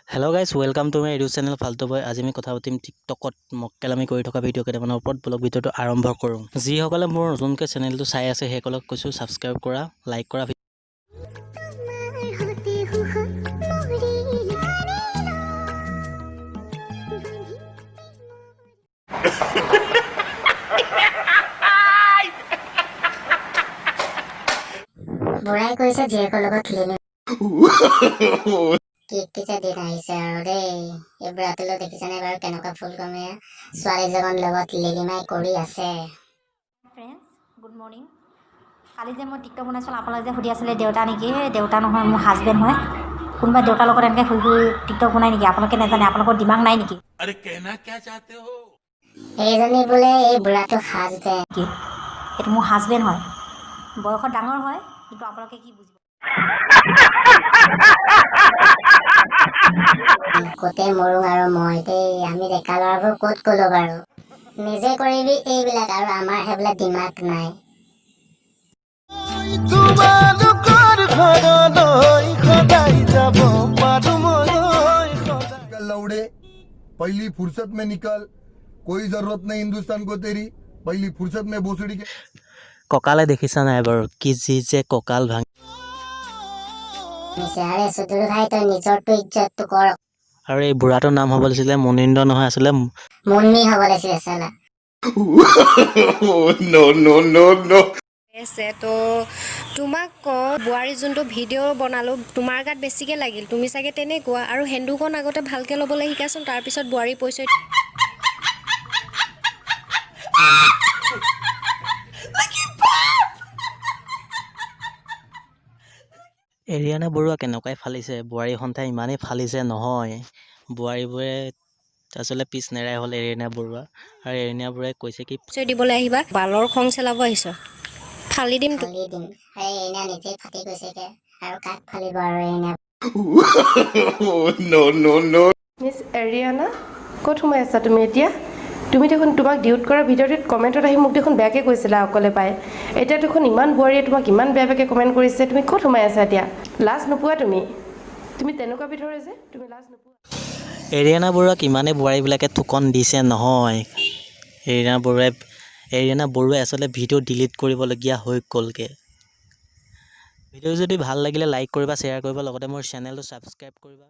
Hello guys, welcome to my YouTube channel ফাল্টু বয়। আজি আমি কথা পাতিম টিকটকত মক্কেলামি কৰি থকা ভিডিঅ' কেইটামানৰ ওপৰত। বলক, ভিডিঅ'টো আৰম্ভ কৰোঁ। যিসকলে মোৰ নতুনকৈ চেনেলটো চাই আছে, সেইসকলক কৈছোঁ, ছাবস্ক্ৰাইব কৰা, লাইক কৰা। হতে সুখত মৰিল বান্ধি। বুঢ়াই কৈছে জীয়েকৰ লগত লিনি। কি কি যে দিন আহিছে আৰু দেই! এই বুঢ়াটোলৈ দেখিছেনে বাৰু, কেনেকুৱা ফুল কমীয়া ছোৱালীজনৰ লগত লিলিমাই কৰি আছে। Friends, good morning. কালি যে মই টিকটক বনাইছিলোঁ, আপোনালোকে যে সুধি আছিলে দেউতা নেকি, দেউতা নহয়, মোৰ হাজবেণ্ড হয়। কোনোবা দেউতাৰ লগত এনেকৈ শুই শুই টিকটক বনাই নেকি? আপোনালোকে নাজানে? আপোনালোকৰ দিমাগ নাই নেকি? अरे, कहना क्या चाहते हो? এইজনী বোলে এই বুঢ়াটো হাজবেণ্ড। কি, এইটো মোৰ হাজবেণ্ড হয়। বয়সত ডাঙৰ হয়, কিন্তু আপোনালোকে কি বুজিব? ক'তে মৰো আৰু মই দেই। আমি ডেকা ল'ৰাবোৰ ক'ত গ'লো বাৰু? নিজে কৰিবি এইবিলাক আৰু আমাৰ সেইবিলাক দিমাগ নাই। তোমালোকৰ ঘৰলৈ সদায় যাব পাৰো মই সদায়। निकल लौड़े, पहली फुर्सत में निकल। कोई जरूरत नहीं हिंदुस्तान को तेरी, पहली फुर्सत में भोसड़ी के। কঁকালে দেখিছা নাই বাৰু, কি যি যে কঁকাল ভাঙিছে! আৰে চুদুৰ ভাই, তই নিজৰটো ইজ্জতটো কৰ। আৰু এই বুঢ়াটোৰ নাম হ'ব লাগিছিলে মনীন্দ্ৰ নহয়, আছিলে মুন্নি হ'ব লাগিছিলে চালা। No, no, no, no. আছে তো। তোমাক কওঁ, বোৱাৰী যোনটো ভিডিঅ' বনালোঁ, তোমাৰ গাত বেছিকৈ লাগিল। তুমি চাগে তেনেকুৱা আৰু সেন্দুৰকণ আগতে ভালকৈ ল'বলৈ শিকাচোন, তাৰপিছত বোৱাৰী পৰিচয়। এৰিয়ানা বৰুৱা কেনেকুৱাই ফালিছে! বোৱাৰী সন্থাই ইমানেই ফালিছে নহয়, বোৱাৰীবোৰে আচলতে পিছ নেৰাই হ'ল এৰিয়ানা বৰুৱা। আৰু এৰিয়ানা বৰুৱাই কৈছে কি? পৰিচয় দিবলৈ আহিবা, বালৰ খং চেলাব আহিছ, ফালি দিম তোক। ফালি দিম। আৰে, এনা নিজেই ফাটি গৈছেগে আৰু কাক ফালিব আৰু এনা? No, no, no. Miss Ariana, ক'ত সোমাই আছা তুমি এতিয়া? তুমি দেখোন তোমাক ডিউট কৰা ভিডিঅ'টোত কমেণ্টত আহি মোক দেখোন বেয়াকৈ কৈছিলা অকলে পাই। এতিয়া দেখোন ইমান বোৱাৰীয়ে তোমাক ইমান বেয়া বেয়াকৈ কমেণ্ট কৰিছে। তুমি ক'ত সোমাই আছা এতিয়া? লাজ নোপোৱা তুমি? তুমি তেনেকুৱা বিধৰে যে তুমি লাজ নোপোৱা? এৰিয়ানা বৰুৱাক ইমানেই বোৱাৰীবিলাকে ঠোকন দিছে নহয়, এৰিয়ানা বৰুৱাই আচলতে ভিডিঅ' ডিলিট কৰিবলগীয়া হৈ গ'লগৈ। ভিডিঅ' যদি ভাল লাগিলে লাইক কৰিবা, শ্বেয়াৰ কৰিবা, লগতে মোৰ চেনেলটো ছাবস্ক্ৰাইব কৰিবা।